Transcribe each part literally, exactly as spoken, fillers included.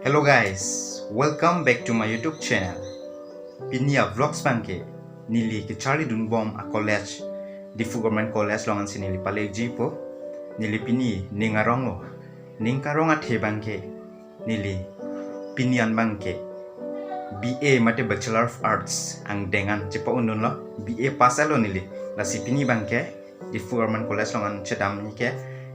Hello guys, welcome back to my YouTube channel. Pini a vlogs abangke neli kecharlidunbom a college, Diphu Government College along ansi neli palekjipo. Neli pini ning aronglo, ning karong athe abangke neli pini an abangke B A mate Bachelor of Arts angdeng an chepa-undunlo, B A pass alo neli. Lasi pini abangke Diphu Government College along an chedamji ke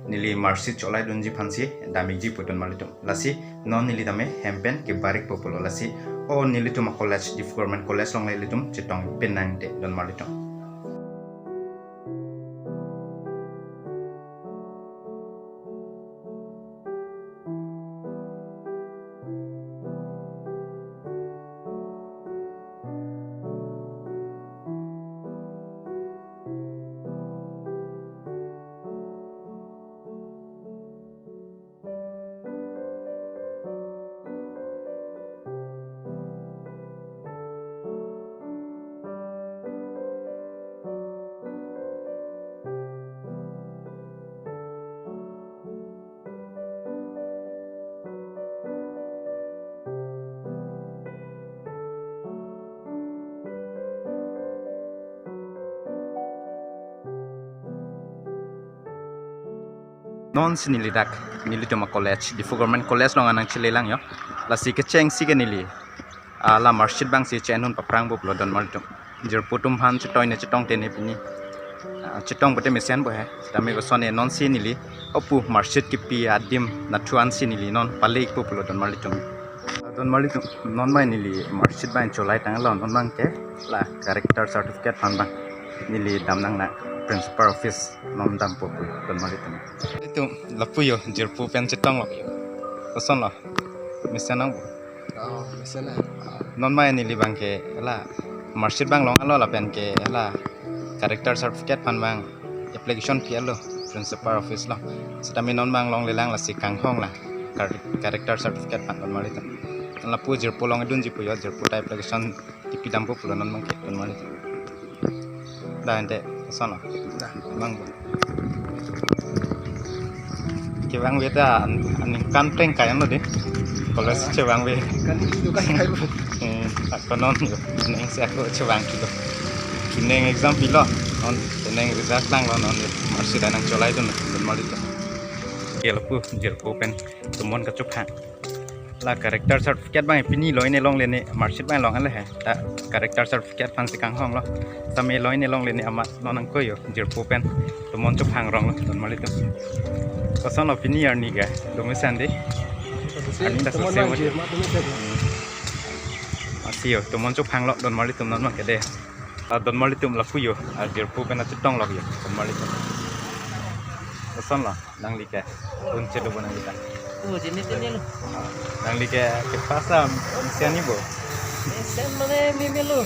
neli marksheet cholaidunji aphansi damikjipo donmarlitum. Lasi non neli tame hem pen kebarikpo pulo. Lasi o nelitum a college, Diphu Government College along le ilitum chetong pin nangte donmarlitum. Non si neli dak, nelitum a college, Diphu Government College along an nangchelelang yo. Lasi kechengsi ke neli, ah, la marksheet abangsi che-en un paphrangpo pulo donmarlitum. Jirpo atum aphan chetoi ne chetongte ne pini. Ah, chetong pute mesenpo he. Tame koson e non si neli opu marksheet kipi adim nathu ansi neli non palekpo pulo donmarlitum. Ah, donmarlitum, non abang neli marksheet abang cholaitanglo, non abangke la character certificate aphan abang neli damnang na principal office non dampo pulo donmarlitum. Itum lapu yo, jirpo pen chetonglo yo. Kosonlo? Mesen nangpo? Oh, mesen na. Non abang neli abangke la marksheet abang longlo lapen ke la character certificate aphan abang application pi-etlo principal office along. Sitame non abang longlelang lasi kanghong la char-, character certificate aphan donmarlitum. Lapu jirpo longdunjipo yo, jirpo ta application kipi dampo pulo non abangke donmarlitum. Dak ante kosonlo? Dak. Abang bo. Kevangve ta an-, aningkan plengkai anlo dei. College chevangve. Kan itu kan kai bo. Hmm, ako non yo. Neng si ako chevang chulo. Neng exam pilo. Non neng result langlo non yo. Marksheet ta nangcholaidun donmarlitum. Ke lapu jirpo pen tomon kachophang. La character certificate abang pini loi ne longle ne, marksheet abang long ale he. Ta character certificate aphansi kanghonglo. Tame loi ne longle ne amat non nangkoi yo, jirpo pen tomon chophang ronglo donmarlitum. Kosonlo pini arni ke, do mesen dei? Arni dak tomon sose abang mo. Jirma tomon sose. Lasi yo, tomon chophanglo donmarlitum non abangke dei. Ah, donmarlitum lapu yo, ah, jirpo pen chetonglo yo, donmarlitum. Kosonlo, nangli ke, un chedo bo nangli ta? Oh, jini tini lo. Ah, nangli ke, kepasa, mesen ni bo? Mesen mane meme lo.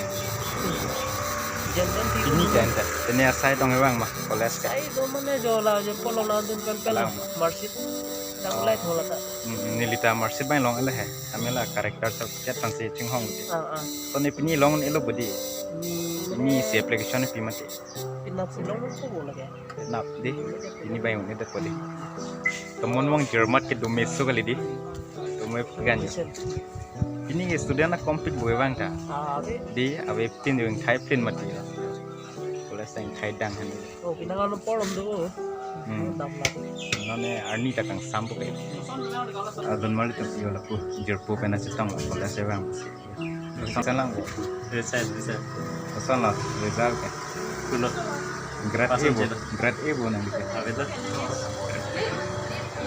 Jen jen ti. Pini ke anta, pini asai dong abang ma, college ke? Asai do mane jo la, jo polo la dun pen pen lo. Lang. Marksheet, dang lai thola ta. Hmm, neli ta marksheet abang long ale he. Tame la character certificate aphansi chinghong. Ah, ah. To ne pini long elo bo dei. Hmm. Pini si application pi mati. Penap si long ko bo lake. Penap dei. Pini abang un-e det po dei. Tomon abang jirmat ke do meso kali dei. Do me ganyo. Pini student na complete bo abang ta. Ah, ave. Dei, ave tin yung khai plin mati. College ta ingthai dang han. Oh, pinang alo porom do. Hmm. Dam la. Non ne arni ta kangsampo ke. Ah, donmarlitum yo lapu jirpo pen chetonglo college abang. Kosonlo? Result, result. Kosonlo result ke? Kuno. Grade A bo, grade A bo nangli ke? Ave to.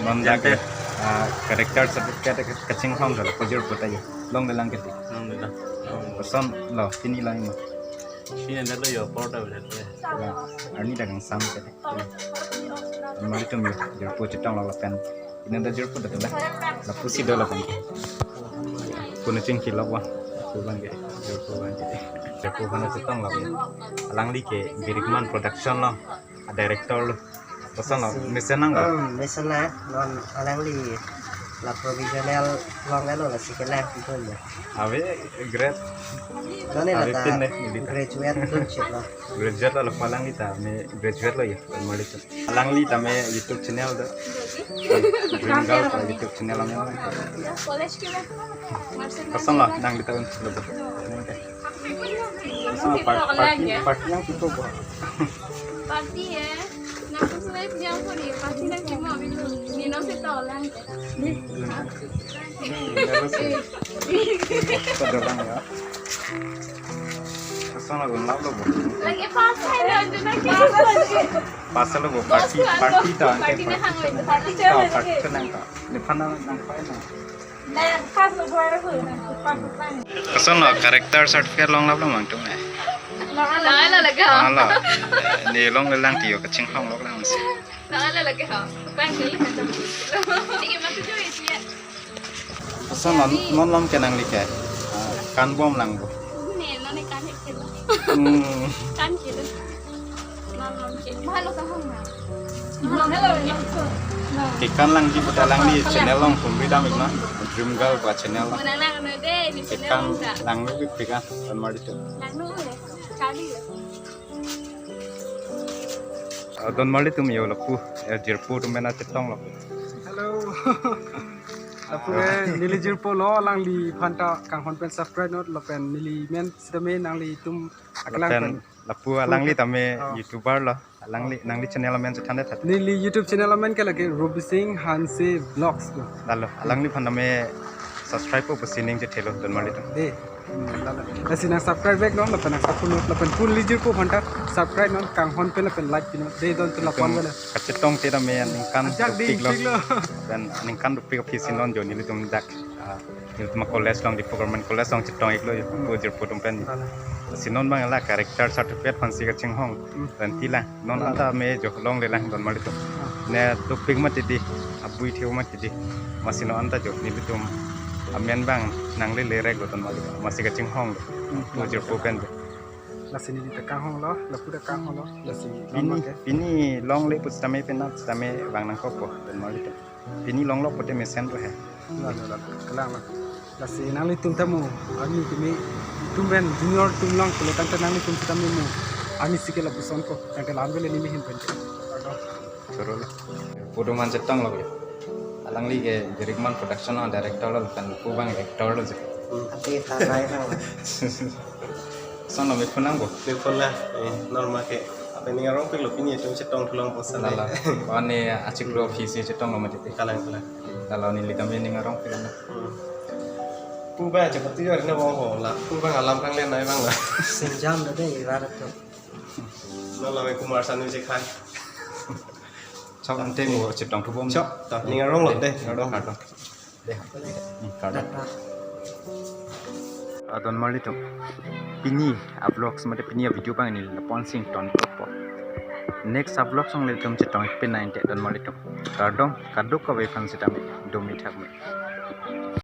Non dak ke, ah, character certificate ke kachinghong dolo, ko jirpo ta yo. Longlelang ke dei? Longlelang. Kosonlo, pini lang ma? Sini ada lo yo, por ta bela. Arni ta kangsam ke dei. Donmarlitum yo, jirpo chetonglo lapen. Pini ta jirpo ta tula. Lapusi do lapen. Punu chingki lo wa. Lapu abang ke, jirpo abang ke. Jirpo aphan chetonglo. Alangli ke Birikman Production along a director lo. Kosonlo, mesen nang ko? Hmm, mesen na, non alangli La provisional long alo, lasi kelang pon ya. Ave grade. Nonke la ave ta pin deh, neli ta. Graduate dun chit lo. Graduate lo, la palang neli ta, me graduate lo ya, Don Marli atum. Alangli tame YouTube channel do. Dream Girl pu YouTube channel amen. Koson lo, nangli ta un lo. Koson lo, par-, party, party yang kita buat. Party ya. Nang subscribe jam ko ni, party nang cuma bilu. Nino si tolong. Never sih. Koson lo, un lo bo. Lagi pas hai na, juna ki. Pas lo bo, party, party ta, party na hang, party ta, party ta nang ta. Nephan nang, nang pai nang. Nang pas lo bo, nang pas lo. Koson lo, character certificate long lap lo mang tum eh. Nang ala lagi. Ala. Neli longlelang tiyo, kachinghong lo lang si. Nang ala lagi ha. Pang ni kan. Ni ma tu jo ya. Koson non, non long ke nangli ke. Ah, kan bom lang bo. Ne, non ne kan ke lo. Hmm. Kan ke lo. Non long ke. Mahal lo ka hong na. Mahal lo, long ko. Kekan langji pu ta alangli channel long pum ri dam ik na. Dream Girl pu channel long. Nang nang ne de, ni channel long ta. Kekan langji pu kekan, Don Marli atum. Nang nu ya. Kali ya. Ah, Don Marli atum yo lapu, eh, jirpo atum mena chetong lo. Hello. Lapu eh, neli jirpo lo, alangliphan ta kanghon pen subscribe non, lapen neli men sitame nanglitum aklang lapen pen. Lapu alangli tame, oh, YouTuber lo, alangli, nangli channel amen chethan det tha. Neli YouTube channel amen ke lake Robising Hanse Vlogs lo. Lalo, alangliphan tame subscribe po pusi ning chethelo Don Marli atum. De. Hmm, lalo. Lasi nang subscribe back non, lapen nang subscribe non, lapen pun lijir po aphan ta subscribe non, kanghon pen lapen like pinon. De don tu lapon bela. Kachetong te tame ningkan ajak dopik lo. Dopik lo. Dan ningkan dopik aphi si non jo nelitum dak. Ah, nelitum college long, Diphu Government College long chetong ik lo, hmm, po jirpo atum pen. Lalo. Si non bang la character certificate aphan si kachinghong. Hmm. Dan ti la. Non, hmm, anta me jo longlelang Don Marli atum. Ah. Ne dopik mati di, abui theu mati di. Masi non anta jo nelitum amen bang nanglele rek lo Don Marli atum. Masi kachinghong lo. Hmm. Mo jirpo pen jo. Lasi neli ta kanghong lo, lapu ta kanghong lo. Lasi pini, non ke. Pini longle pusitame penap sitame bang nangkok po Don Marli atum. Pini long lo pute mesen tu he. La, la, la, la. Kelang la. Lasi nanglitum ta mo, army kimi, itum pen junior atum long pulo tangte nanglitum sitame mo, army si ke lapuson ko, tangte lam bele neli hin pen. Choro lo. Pu atum aphan chetong lo ya. Alangli ke Jerikman Production a director lo, kan pu bang actor lo je. Hmm. Ate ta nai bang. Son lo me phone nang bo. Me phone la, eh, normal ke. Apa ning arong pik lo pini atum chetong thu long po sa. Lalo. One achiklo office chetong lo mati. Kalang, kalang. Lalo neli tame ning arong pik lo. Hmm. Pu bang chepatu jor na bang ho la. Pu bang alam kang le nai bang la. Sinjam do de ibar tu. Non la me Kumar Sanu chekhai. Chok ante mo chetong thu bom. Chok, ta ning arong lo de, ning arong. Kardom. De. Hmm, kardom. Ah, Don Marli atum. Pini a vlogs mate pini a video bang neli lapon si ingtonpo. Next a vlogs along nelitum chetong ik pin nai te Don Marli atum. Kardom, kadokave aphan sitame, do mi thak mi.